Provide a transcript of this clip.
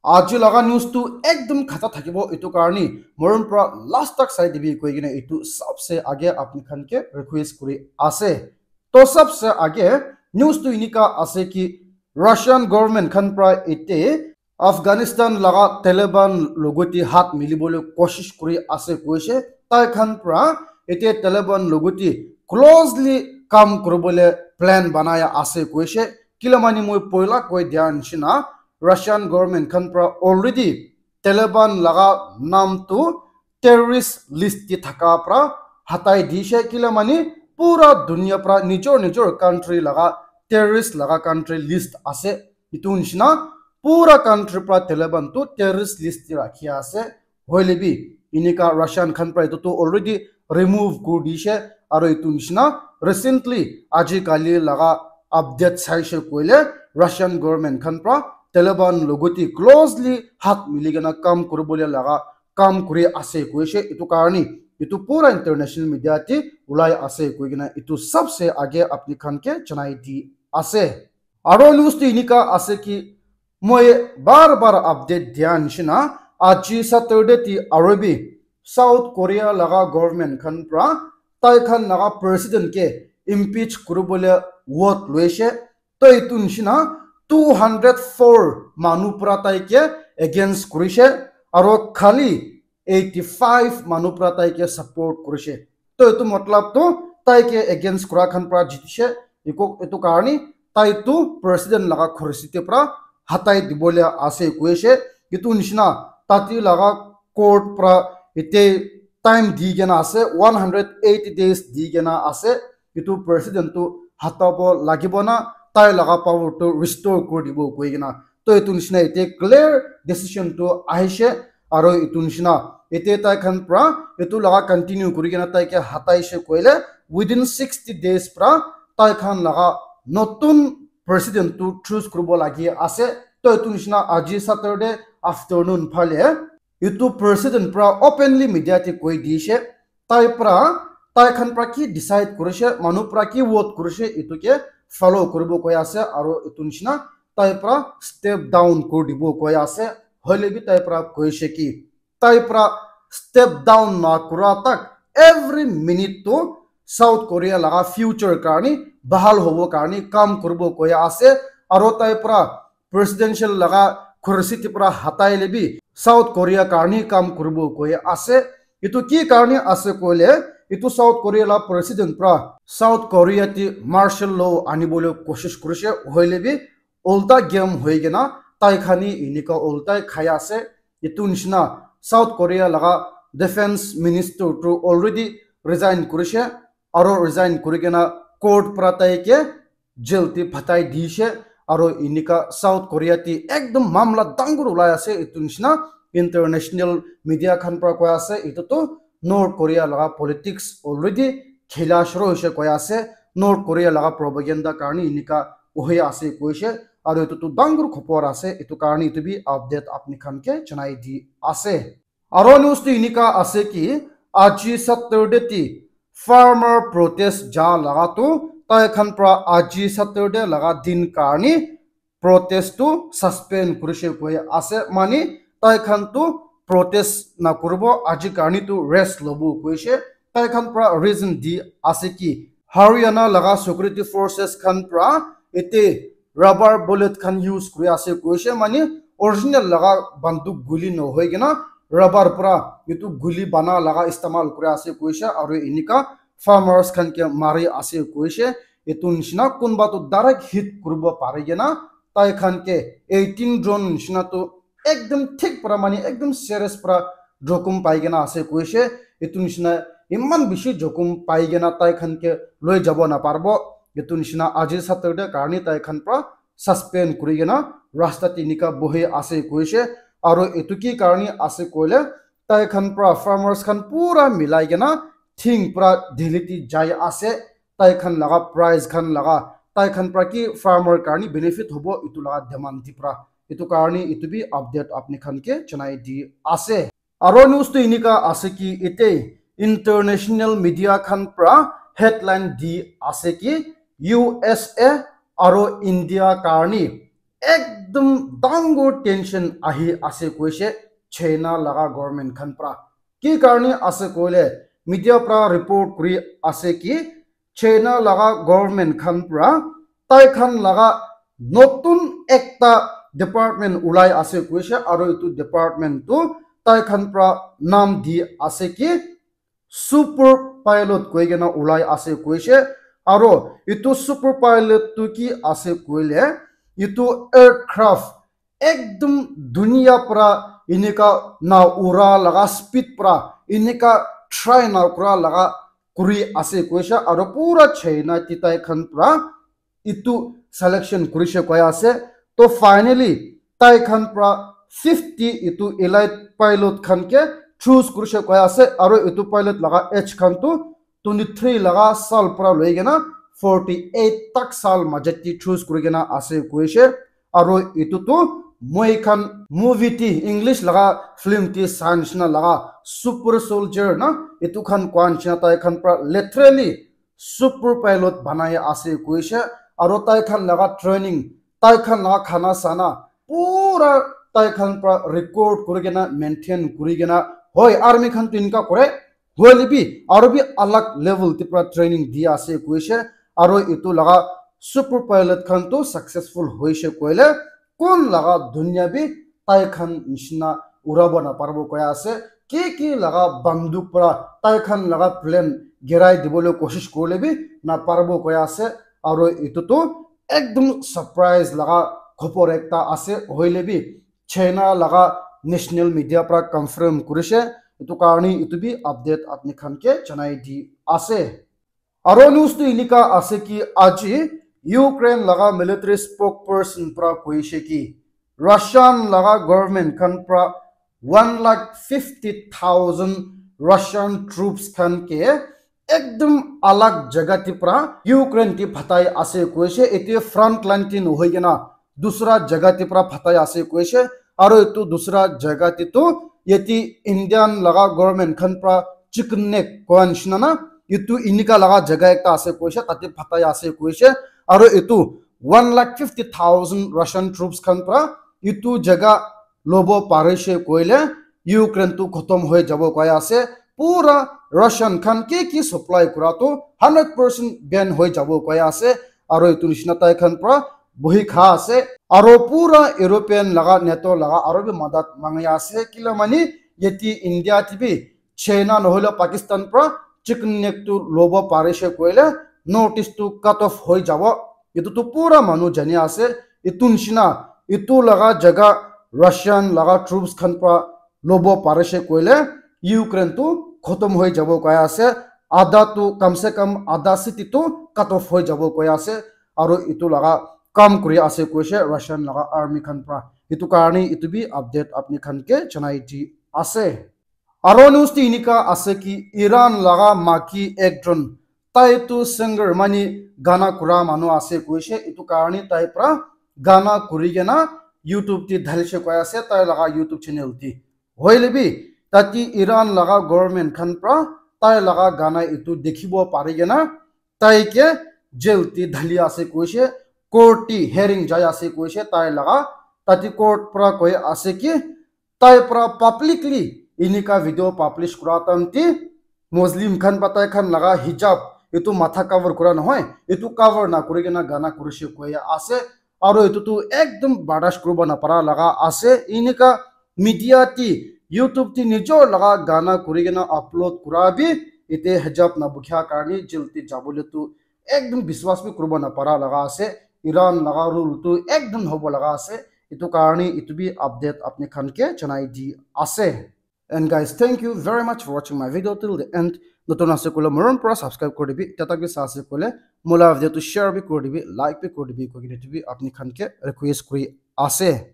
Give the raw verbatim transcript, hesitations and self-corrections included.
Aji laga news tu ekdum khata thakibo, etu karni morom pra last tak sai dibi koi kena etu sabse age apni khan ke request kuri ase. To sabse age news tu enika ase ki Russian government khan pra ete Afghanistan laga Taliban logoti hat milibole koshish kuri ase koise. Tai khan pra ete Taliban logoti closely kam kuribole plan banaya ase koise. Kila mani moi poila koi dia nishina Russian government khan pra already Taliban laga nam tu terrorist list te thaka pra hatai dishe. Kila mani pura dunia pra nijor nijor country laga terrorist laga country list ase. Etu nishina pura country pra Taliban tu terrorist list te rakhi ase. Hoile bi enika Russian khan pra etu tu already remove kuri dishe. Aro etu nishina recently aji kali laga update saishe koile Russian government khan pra Taliban logoti closely hat mili kena kam kuribole laga kam kuri ase koise. Etu karni etu pura international media te ulai ase koi kena etu sabse age apni khan ke janai di ase. Aro news tu enika ase ki moi bar bar update dia nishina aji Saturday ti aro bi South Korea laga government khan pra tai khan laga president ke impeach kuribole vote loishe. To etu nishina two hundred four manu pra tai ke against kurishe aro khali eighty five manu pra tai ke support kurishe. To etu matlab tu tai ke against kura khan pra jitishe. Eko etu karni tai tu president laga khursi te pra hatai dibole ase koise. Etu nishina tate laga court pra ete time di kena ase, one hundred eighty days di kena ase. Etu president tu hatabo lagibo na tai laga power tu restore kuri dibo koi kena. To etu nishina ete clear decision tu ahishe. Aro etu nishina ete tai khan pra etu laga continue kuri kena tai ke hataishe koile within sixty days pra tai khan laga notun president tu choose kuribo lagi ase. To etu nishina aji Saturday afternoon phale etu president pra openly media te koi dishe tai pra tai khan pra ki decide kurishe, manu pra ki vote kurishe, etu ke follow kuribo koi ase. Aro etu nishina tai pra step down kuri dibo koi ase. Hoile bi tai pra koishe ki tai pra step down na kura tak every minute tu South Korea laga future karni bahal hobo karni kam kuribo koi ase. Aro tai pra presidential laga khursi te pra hatai le bi South Korea karni kam kuribo koi ase. Etu ki karni ase koile etu South Korea la president pra South Korea te martial law anibole koshish kurishe, hoile bi ulta game hoi kena tai khan hi enika ultai khai ase. Etu nishina South Korea laga defense minister tu already resign kurishe aro resign kuri kena court pra tai ke jail te phatai dishe. Aro enika South Korea te ekdum mamla dangor ulai ase. Etu nishina international media khan pra koi ase etu tu North Korea laga politics already khela shuru hoise koi ase. North Korea laga propaganda karni enika hoi ase koise. Aro etu tu dangor khobor ase, etu karni etu bi update apni khan ke janai di ase. Aro news tu enika ase ki aji Saturday ti farmer protest ja laga tu tai khan pra aji Saturday laga din karni protest tu suspend kurishe koi ase, mani tai khan tu protest na kuribo, aji karni tu rest lobo koishe. Tai khan pra reason di ase ki Haryana laga security forces khan pra ete rubber bullet khan use kuri ase koishe, mani original laga banduk guli nohoi kena rubber pra etu guli bana laga istemal kuri ase koishe, aru enika farmers khan ke mari ase koishe. Etu nishina kunba tu direct hit kuribo pari kena tai khan ke eighteen drone nishina tu ekdum thik pra mani ekdum serious pra jokhom pai kena ase koishe. Etu nishina iman bishi jokhom pai kena tai khan ke loi jabo na parbo. Etu nishina aji Saturday karni tai khan pra suspend kuri kena rasta te enika bohi ase koishe. Aru etu ki karni ase koile tai khan pra farmers khan pura milai kena thing pra Delhi te jai ase. Tai khan laga price khan laga tai khan pra ki farmer karni benefit hobo etu laga demand di pra. Etu karni etu bi update apni khan ke janai di ase. Aro news tu enika ase ki ete international media khan pra headline di ase ki U S A aro India karni ekdum dangor tension ahi ase koishe China laga government khan pra. Ki karne ase koile media pra report kuri ase ki China laga government khan pra tai khan laga notun ekta department ulai ase koishe, aro etu department tu tai khan pra naam di ase ki super pilot koi kena ulai ase koishe. Aro etu super pilot tu ki ase koile, etu aircraft ekdum dunia pra enika na ura laga speed pra enika try na kura laga kuri ase koishe, aro pura China ti tai khan pra etu selection kurishe koi ase. To finally tai khan pra fifty etu elite pilot khan ke choose kurishe koi ase, aro etu pilot laga age khan tu twenty three laga sal pra loi kena forty eight tak sal majat ti choose kuri kena ase koishe. Aro etu tu moi khan movie ti English laga film ti sa nishina laga super soldier na etu khan kua nishina tai khan pra literally super pilot banai ase koishe, aro tai khan laga training, tai khan laga khana sana pura tai khan pra record kuri kena maintain kuri kena, hoi army khan tu enika kore, hoile bi aro bi alag level te pra training di ase koishe, aro etu laga super pilot khan tu successful hoishe koile kun laga dunia bi tai khan nishina urabo naparibo koi ase. Ki ki laga banduk pra tai khan laga plane girai dibole koshish korile bi naparibo koi ase. Aro etu tu ekdum surprise laga khobor ekta ase, hoile bi China laga national media pra confirm kurishe. Etu karne etu bi update apni khan ke janai di ase. Aro news tu enika ase ki aji Ukraine laga military spokesperson pra koishe ki Russian laga government khan pra one lakh fifty thousand Russian troops khan ke ekdum alag jaga ti pra Ukraine ti phatai ase koishe. Ete front line ti nohoi kena dusra jaga ti pra phatai ase koishe. Aro etu dusra jaga ti tu yate Indian laga government khan pra chicken neck kua nishina na, etu enika laga jaga ekta ase koishe, tate phatai ase koishe. Aro etu one lakh fifty thousand Russian troops khan pra etu jaga lobo parishe koile Ukraine tu khotom hoi jabo koi ase. Pura Russian khan ki ki supply kura tu hundred percent ban hoi jabo koi ase. Aro etu nishina tai khan pra bohi kha ase. Aro pura European laga, NATO laga aro bi madat mangi ase. Kila mani yate India ti bi China nohoile Pakistan pra chicken neck tu lobo parishe koile North East tu cut off hoi jabo. Etu tu pura manu jani ase. Etu nishina, etu laga jaga Russian laga troops khan pra lobo parishe koile Ukraine tu khotom hoi jabo koi ase. Adha tu kam se kam adha city tu cut off hoi jabo koi ase. Aro etu laga kam kuri ase koishe Russian laga army khan pra. Etu karne etu bi update apni khan ke janai di ase. Aro news ti enika ase ki Iran laga maki ekjon, tai tu singer mani gana kura manu ase koishe, etu karne tai pra gana kuri kena YouTube ti dhalishe koi ase, tai laga YouTube channel ti. Hoile bi tate Iran laga government khan pra tai laga gana etu dikhibo pari kena tai ke jail ti dhali ase koishe, court ti hearing jai ase koishe, tai laga tate court pra koi ase ki tai pra publicly enika video publish kura time ti Muslim khan pra tai khan laga hijab, etu matha cover kura nohoi, etu cover na kuri kena gana kurishe koi ase. Aro etu tu ekdum bardash kuribo napara laga ase. Enika media ti, YouTube ti nijor laga gana kuri kena upload kura bi ete hijab na bukhia karne jail ti jabole tu ekdum biswas bi kuribo napara laga ase. Iran laga rule tu ekdum hobo laga ase. Etu karne etu bi update apni khan ke janai di ase. And guys, thank you very much for watching my video till the end. Notun ase koile morom pura subscribe kuri dibi. Tia tak bi sa ase koile mola video tu share bi kuri dibi, like bi kuri dibi koi kena etu bi apni khan ke request kuri ase.